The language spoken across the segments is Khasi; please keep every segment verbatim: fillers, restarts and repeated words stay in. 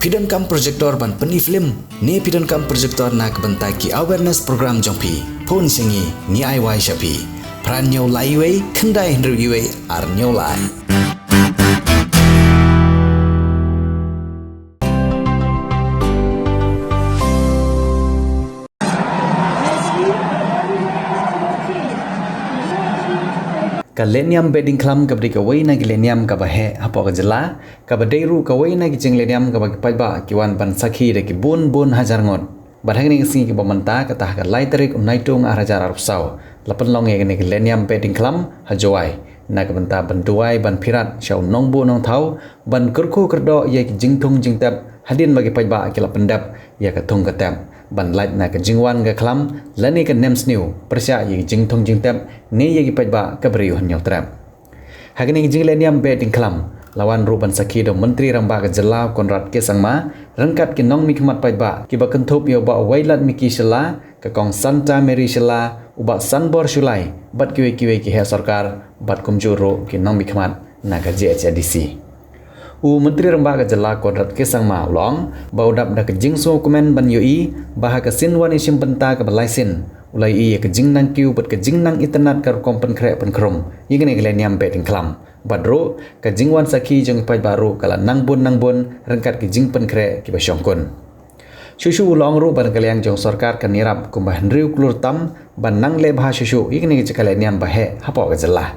Phi donkam projector ban pyni film ne phi donkam projector na ka bynta ki awareness program jong phi? Phone sha ngi, ngi ai wai sha phi. Phra hynñiew lai wei, khyndai hynriew wei, ar hynñiew lai. Ka lehniam Behdieñkhlam kaba dei kawei na ki lehniam kaba heh hapoh ka jylla, kaba dei ruh kawei na ki jinglehniam kaba ki paidbah ki wan ban sakhi da ki bun bun hajar ngut. Bad ha kane ka sngi kaba mynta, kata ha ka lai tarik u Naitung ar hajar arphew saw, la pynlong ïa kane ka lehniam Behdieñkhlam ha Jowai na ka bynta ban duwai ban phirat sha u nongbuh nongthaw, ban kyrkhu kyrdoh ïa ki jingthung jingtep hadien ba ki paidbah ki la pyndep ïa ka thung ka tep ban lait na ka jingwan ka khlam lane ka nemsniew pyrshah ïa ki jingthung jingtep ne ïa ki paidbah kaba riew hynñiewtrep. Ha kane ka jinglehniam Behdieñkhlam la wan ruh ban sakhi da u Myntri Rangbah ka jylla Conrad K Sangma, ryngkat ki nongmihkhmat paidbah kiba kynthup ïa u Bah Wailadmiki Shylla, ka Kong Santa Mary Shylla, u Bah Sanbor Shullai bad kiwei kiwei ki heh sorkar bad kumjuh ruh ki nongmihkhmat na ka J H A D C. U Myntri Rangbah ka jylla Conrad K Sangma u la ong ba u dap da ka jingsngewkmen ban ïohi ba ha ka sien wan ïashim bynta kaba lai sien, u la ïohi ïa ka jingnang kiew bad ka jingnang itynnad ka rukom pynkhreh pynkhrum ïa kane ka lehniam Behdieñkhlam. Bad ruh ka jingwan sakhi jong ki paidbah ruh ka la nang bun nang bun ryngkat ki jingpynkhreh kiba shongkun. Shuh shuh u la ong ruh ba na ka liang jong sorkar kan ïarap kumba hynriew klur tam ban nang leh bha shuh shuh ïa kane ka jaka lehniam ba heh hapoh ka jylla.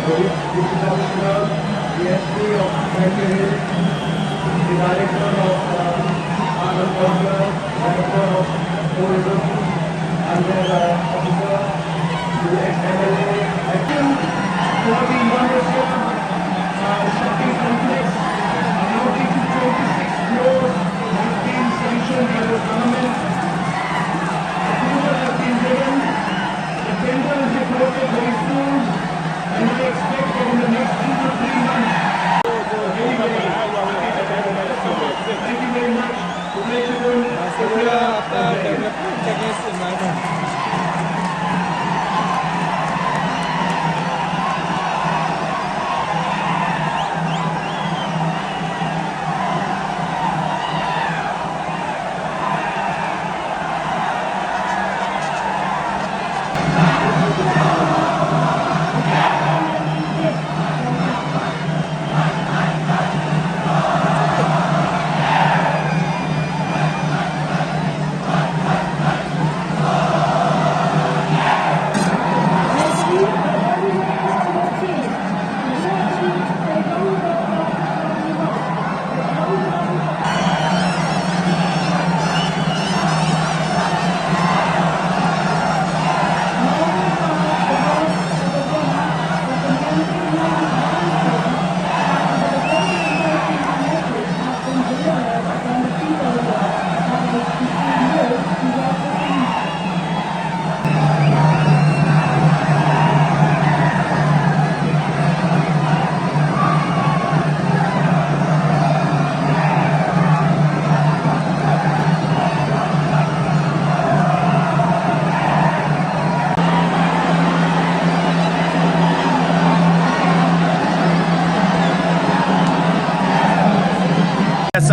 Deputy Commissioner, D S P of Bangalore, the Director of, uh, Art and Culture, Director of Tourism, and their, uh, officer, to the ex-M L A. I think for the Imam Rasia, uh, shopping complex, amounting to twenty-six crores, has been sanctioned by the government. Approval has been given. The tender is reported very soon, and I expect that in the next two to three months. Thank you very much. Congratulations.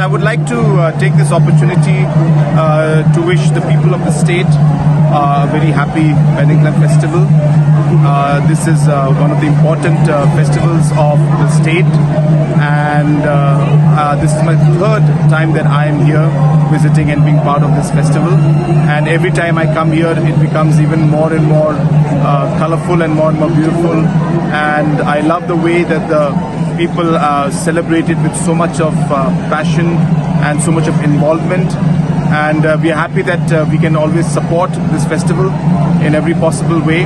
I would like to uh, take this opportunity uh, to wish the people of the state uh, a very happy Beddingklam Festival. Uh, this is uh, one of the important uh, festivals of the state, and uh, uh, this is my third time that I am here visiting and being part of this festival. And every time I come here, it becomes even more and more uh, colorful and more and more beautiful. And I love the way that the people uh, celebrate it with so much of uh, passion and so much of involvement. And uh, we are happy that uh, we can always support this festival in every possible way.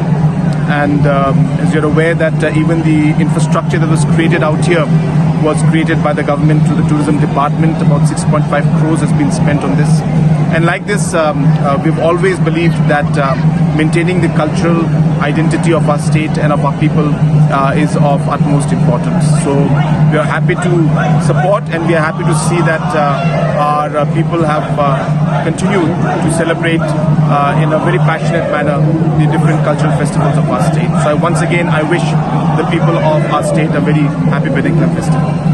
And um, as you're aware that uh, even the infrastructure that was created out here was created by the government through the tourism department. About six point five crores has been spent on this. And like this, um, uh, we've always believed that uh, maintaining the cultural identity of our state and of our people uh, is of utmost importance. So we are happy to support, and we are happy to see that uh, our uh, people have uh, continued to celebrate uh, in a very passionate manner the different cultural festivals of our state. So I, once again, I wish the people of our state a very happy Beddingklam Festival.